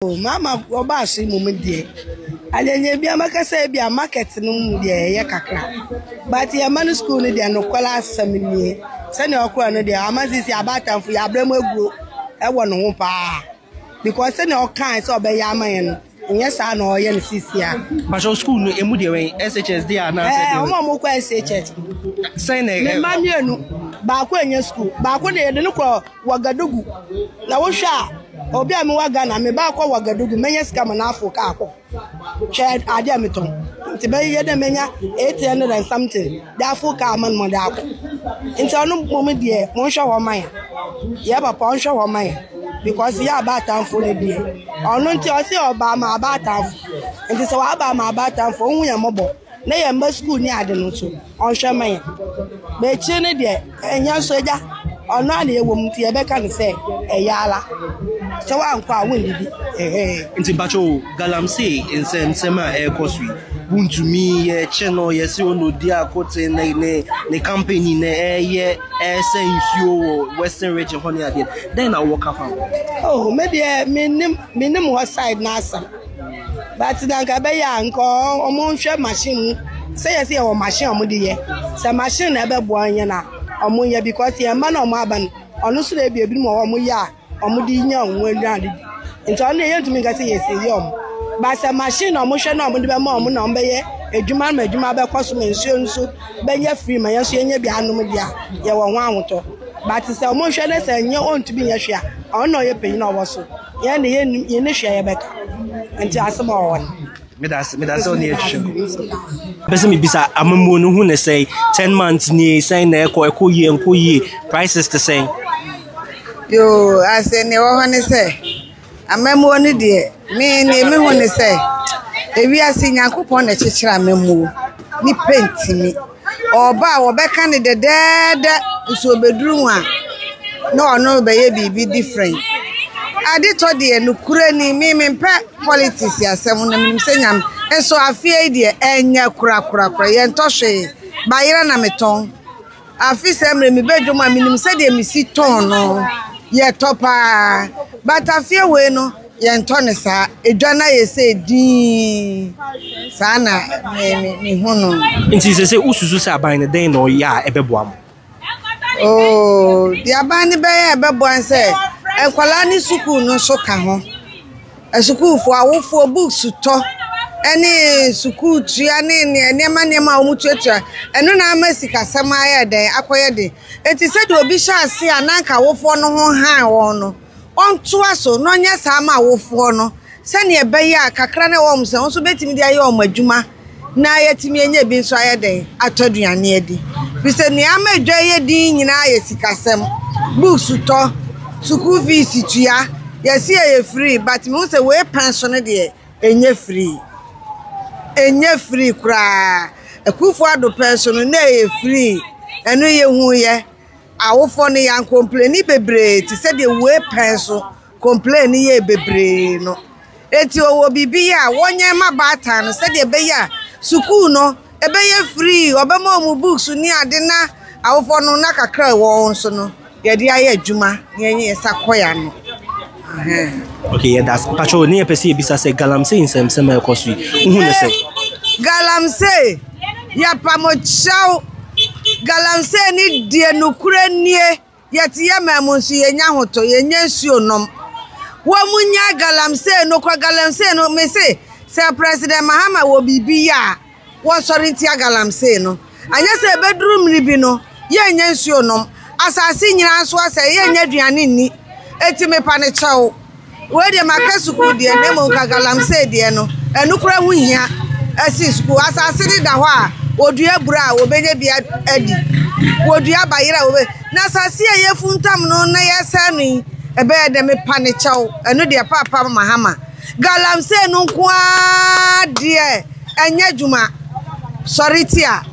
Oh, mama ɔbaa so mmom deɛ, anyanya bi mɛka sɛ ebi a market no mu deɛ ɛyɛ kakra. But yɛn mma no school no deɛ nokware asɛm nie. Sɛnea ɔkɔɛ no deɛ ama sisi abaatanfo yɛ abrɛ mu aguo ɛwɔ ne ho paa. Because sɛnea ɔkae sɛ ɔbɛyɛ ama yɛn no, nyɛ saa na ɔyɛ no sisi a. Pastor school no emu deɛ wɛn SHS deɛ anaasɛ deɛ? Ɛɛ wɔn a wɔkɔ SHS. Sɛn na ɛ. Me mma mmienu, baako nyɛ school, baako deɛ yɛde no kɔ Wagadugu. Na wohwɛ a, obi a mewɔ Ghana, me ba kɔ Wagadugu, mɛnya sika ma no afo kaa akɔ. Hwɛ ade a metɔn. Nti bɛyɛ dɛ mɛnya 800 and something de afo kaa ama no ma ɔde akɔ. Nti ɔno mmom deɛ, monhwɛ hɔ ma yɛn. Yɛ papa ɔnhwɛ hɔ ma yɛn. Because yɛ abaatanfo no deɛ, ɔno nti ɔse ɔba ama abaatanfo. Nti sɛ waba ama abaatanfo, ɔnhu yɛn mmɔbɔ. Na yɛn mma sukuu ne ade no nso, ɔnhwɛ mma yɛn. But akyire no deɛ, ɛnyɛ nso agya, ɔno ara na ɛwɔ mu nti yɛbɛka no sɛ ɛyɛ ara. Sɛ woankɔ a wonnidi. Ɛhɛn. Nti mpakyɛ o, galamsey nsɛmsɛm a ɛrekɔ so yi, wontumi yɛkye no, yɛse ɔna odi akoten ne ne ne company na ɛyɛ ɛresɛ nsuo wɔ western region hɔ ne adeɛ. Dɛn na wowɔ ka fa ho? Oh, me deɛ mennim mennim hɔ side no asɛm. But na nka ɛbɛyɛ a nka ɔmo nhwɛ machine mu sɛ yɛsɛ yɛwɔ machine a ɔmo de yɛ sɛ machine na ɛbɛboa yɛn a ɔmo nyɛ because yɛn mma na ɔmo aba no ɔno nso na ebi ebinom wɔ hɔ ɔmo yɛ a ɔmo de nya ɔmo aduane di nti ɔno deɛ yɛntumi nka sɛ yɛsɛ yɛ ɔmo but sɛ machine na ɔmo hwɛ na ɔmo de bɛma ɔmo na ɔmo bɛyɛ adwuma ma adwuma bɛkɔ so ma nsuo nso bɛnyɛ free ma yɛn nso yɛnyɛ bi anom deɛ a yɛwɔ ho ahotɔ but sɛ ɔmo hwɛ ne sɛ nyɛ ɔntumi nyɛ hwee a ɔno na ɔyɛ panyin a ɔwɔ so. Yɛn de yɛnnim, yɛnni hwee a yɛbɛka. Nti asɛm a ɔwɔ no. Medase, medase ɔne atwitwa mu. Pɛ sɛ mebisa amammuo no hu ne sɛn 10 months nie sɛn na ɛkɔ ɛkɔ yie ɛnkɔ yie prices te sɛn. Yoo, ase nea ɛwɔ hɔ ne sɛ amammuo no deɛ me nea mehu ne sɛ ewiase Nyankopɔn na ɛkyekyere amammuo nipa ntumi. Ɔreba a wɔbɛka no dɛdɛɛdɛ nso ɔbɛduru ho a, na ɔno rebɛyɛ biribi different. Adetɔ deɛ nokorɛ ni me mempɛ politics asɛm na menim sɛ Nyame nso afeɛ yi deɛ ɛnyɛ korakorakora yɛntɔ hwee bayerɛ na metɔn. Afe sɛ mmerɛ mebɛ dwom a menim sɛdeɛ mesi tɔn no yɛtɔ paa but afeɛ wei no Yɛntɔ no saa. Edwa no ayɛ sɛ dinn. Saa na me me mehu no. Nti sɛ sɛ wosusu sɛ aban no dɛn na ɔyɛ a ɛbɛboa mo? Oo, deɛ aban no bɛyɛ a ɛbɛboa ne sɛ nkwadaa ne sukuu no nso ka ho. Asukuufoɔ, awofoɔ books tɔ ne sukuu tua ne nneɛma nneɛma a wɔtuatua, ɛno na ama sikasɛm ayɛ dɛn akɔyɛ den. Enti sɛdeɛ obi hyɛ aseɛ a na anka awofoɔ no ho han wɔn no, ɔntoa so na ɔnyɛ saa ma awofoɔ no sɛdeɛ ɛbɛyɛ a kakra no a ɛwɔ wɔn nsa wɔn nso bɛtumi de ayɛ wɔn adwuma na yɛatumi anya bi nso ayɛ dɛn atɔ aduane adi. Firi sɛ nea ama adwa yɛ din nyinaa yɛ sikasɛm, books tɔ, sukuu fees tua, yɛse ɛyɛ free but mehu sɛ wei pɛn so no deɛ ɛnyɛ free. Ɛnyɛ free koraa. Akufo Addo pɛn so no na ɛyɛ free, ɛno yɛhuiɛ. Awofoɔ no yɛn complaini bebree te sɛ deɛ wei pɛn so complain no yɛɛ bebree no. Enti ɔwɔ biribi yɛ a wɔnyɛ ma baatan no sɛdeɛ ɛbɛyɛ a sukuu no ɛbɛyɛ free, ɔbɛma wɔn books ne ade na awofoɔ no na kakra a ɛwɔ wɔn so no yɛde ayɛ adwuma na yɛn yɛn nsa kɔ yɛn ano. Okay, yɛda ase. Patrol, ne yɛpɛ sɛ yɛbisa sɛ galamsey nsɛmsɛm a ɛkɔ so yi, wohu ne sɛ? Galamsey, yɛpa mo kyɛw. Galamsey ne deɛ nokorɛ nie, yɛte yɛ man mu nso yɛnya ahotɔ, yɛnya nsuo nom. Wɔn mu nya galamsey no kɔ galamsey no, me se sɛ President Mahama wɔ biribi yɛ a, wɔnsɔre ntia galamsey no. Anyɛ sɛ ɛbɛduru mmere bi no, yɛnnya nsuo nnom. Asase nyinaa nso asɛe, yɛnnya aduane nni. Enti mepa no kyɛw. Wei deɛ maka sukuu deɛ, na mmom nka galamsey deɛ no, ɛno koraa ho hia ɛsen sukuu. Asase no da hɔ a, wɔdua aburo a, wɔbɛnya bi adi. Wɔdua bayerɛ a, wɔbɛ na asase a yɛfuntam no na yɛsɛe no yi, ɛbɛyɛ dɛ mepa no kyɛw. Ɛno deɛ Paapa Mahama. Galamsey no nko ara deɛ ɛnyɛ adwuma. Sɔre tia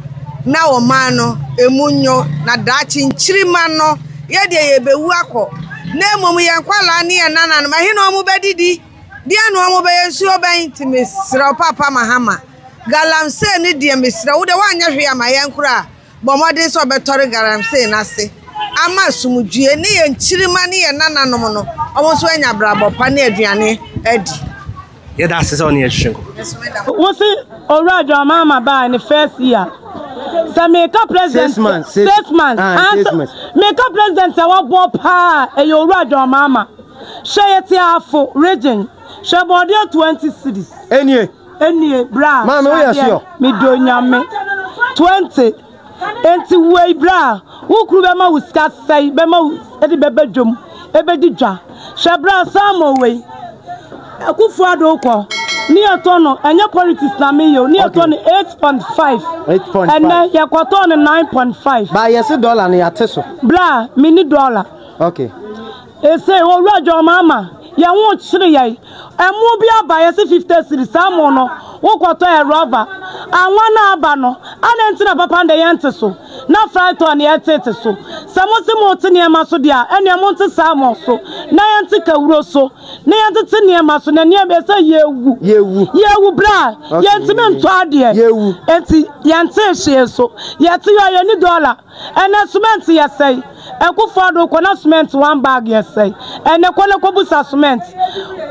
na ɔman no emu nnwo na daakye nkyirimma no yɛ deɛ yɛbɛwu akɔ na mmom yɛn nkwadaa ne yɛn nananom ɛhe na wɔn bɛdidi deɛ na wɔn bɛyɛ nsuo bɛn nti mesrɛ wo Papa Mahama galamsey no deɛ mesrɛ wo deɛ woanyɛ hwee ama yɛn koraa Bɔ mmɔden sɛ wobɛtɔre galamsey no ase ama asomdwoeɛ ne yɛn nkyirimma ne yɛn nananom no, wɔn nso anya abrabɔ pa ne aduane adi. Yɛda ase sɛ wo ne yɛn twetwe nkɔmmɔ. Wo se Owura John Mahama baa ne first year. Sɛ meka president six months 6 months ah, 6 ansa months. Meka president a wabɔ paa, ɛyɛ Owura John Mahama. Hwɛ, yɛte Ahafo Region. Hwɛ, bɔɔdeɛ 20 cedis. Enie. Enie bra. Maame, woyɛ hwɛ adeɛ. Sure? Medɔ Nyame 20 enti wei bra, wo kuru bɛma wo sika sɛe, bɛma wo ɛde bɛba dwom ɛbɛdi dwa. Hwɛ bra, salmon wei Akufo Addo kɔ ne yɛtɔ no, ɛnyɛ politics na meyɛ o, ne yɛtɔ no 8.5. 8.5. Ɛnɛ yɛkɔtɔ no 9.5. Ba yɛse dollar no yɛate so. Bra, menni dollar. Ese Owura John Mahama, yɛn ho kyere yɛn. Ɛmo bi aba, yɛse 50 cedis, saa mo no wokɔtɔ ɛ rɔba. Anwa no aba no, adɛn nti na papa no de yɛnte so na Frytol ne yɛtete so? Sɛ mo se mote nneɛma so deɛ a, ɛneɛ monte salmon so na yɛnte kawuro so na yɛntete nneɛma so na nneɛma ɛsɛ yɛwu. Yɛwu. Yɛwu bra, yɛntumi ntɔ adeɛ. Yɛwu. Enti yɛnte hwee so. Yɛte yɛ yɛni dɔla. Ɛnɛ cement yɛ sɛe. Akufo Addo kɔ na cement one bag yɛ sɛe. Ɛnɛ kɔ na kɔbusa cement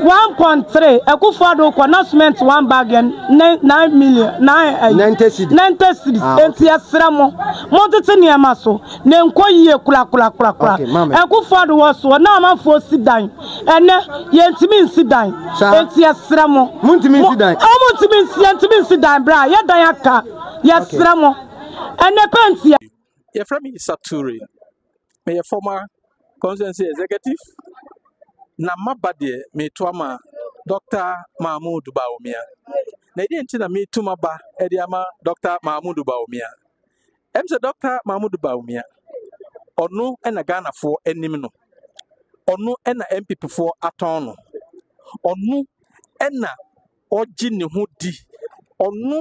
1.3. Akufo Addo kɔ na cement one bag yɛ 9 million nine ɛyi. 90 cedis. 90 cedis. Ah, Enti yɛsrɛ mo, montete nneɛma so na nkɔ yie korakorakorakora. Okay, maame. Akufo Addo wɔ soɔ na amanfoɔ si dan. Ɛnɛ yɛntumi nsi dan. Saa. Enti yɛsrɛ mo. Montumi nsi dan? Ɔmo ntumi nsi, yɛntumi nsi dan bra. Yɛ dan aka. Yɛsrɛ mo. Ɛnɛ pɛnti Yɛfrɛ me Issa Toure. Meyɛ former constituency executive. Na maba deɛ meto ama Dr. Mahmoud Bawumia. Na ɛdeɛ nti na metu maba de ama Dr. Mahmoud Bawumia? Ɛm sɛ Dr. Mahmoud Bawumia, ɔno na Ghanafoɔ anim no. Ɔno na NPPfoɔ atɔn no. Ɔno na ɔgye ne ho di. Ɔno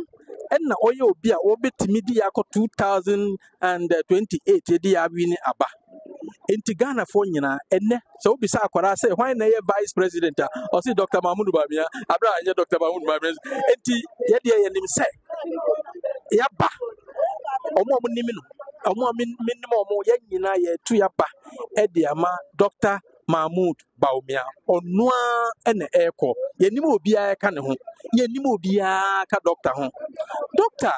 na ɔyɛ obi a wɔbɛtumi de akɔ 2028 de awin aba. Nti Ghanafoɔ nyinaa ɛnɛ, sɛ wobisa akwaraa sɛ hwan na ɛyɛ vice president a, ɔse Dr. Mahmoud Bawumia, aberɛ a ɛnyɛ Dr. Mahmoud Bawumia. Nti yɛdeɛ yɛnim sɛ yɛaba ɔmo a ɔmo nim no, ɔmo a menim ɔmo, yɛn nyinaa yɛtu yɛaba ɛde ama Dr. Mahmoud Bawumia. Ɔno ara ɛna ɛrekɔ. Yɛnim obiara ka ne ho, yɛnim obiara ka doctor ho. Doctor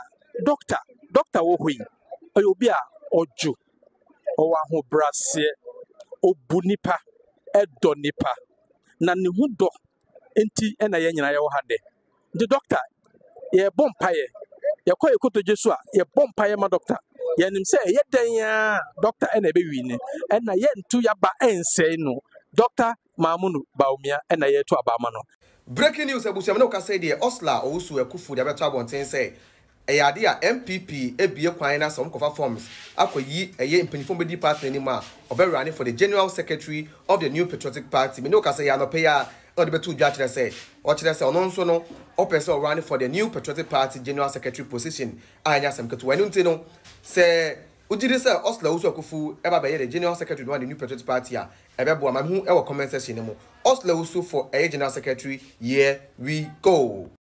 wɔ hɔ yi, ɔyɛ obi a ɔdwo, ɔwɔ ahobrɛaseɛ, ɔbu nipa, ɛdɔ nipa, na ne ho dɔ nti ɛna yɛn nyinaa yɛwɔ ha nnɛ. Nti doctor, yɛbɔ mpaeɛ, yɛkɔ yɛ kotodwe so a, yɛbɔ mpaeɛ ma doctor. Yɛnim sɛ ɛyɛ dɛn a, doctor ɛna ɛbɛwin, ɛna yɛnto yaba ɛnsɛe no. Dr. Mahmoud Bawumia ɛna yɛto aba ama no. Breaking news, abusuamu ne wokasa yi deɛ, Ursula Owusu Akufu de abɛto abɔnten sɛ ɛyɛ ade a NPP ebie kwan na sɛ wɔn kɔfa forms akɔyi ɛyɛ mpanyinfoɔ bɛdi party n'anim a, ɔbɛrun for the general secretary of the New Patriotic Party. Me ne wokasa yi, anɔpɛ yi a na ɔde bɛto dwa kyerɛ sɛ ɔkyerɛ sɛ ɔno nso no ɔpɛ sɛ ɔrun for the New Patriotic Party general secretary position a ɛnyɛ asɛm ketewa. Ɛno nti no, sɛ wogye di sɛ Ursula Owusu Akufu ɛba bɛyɛ the general secretary no a the New Patriotic Party a, ɛbɛboa ma mehu ɛwɔ comment section no mu. Ursula Owusu for ɛyɛ general secretary, here we go.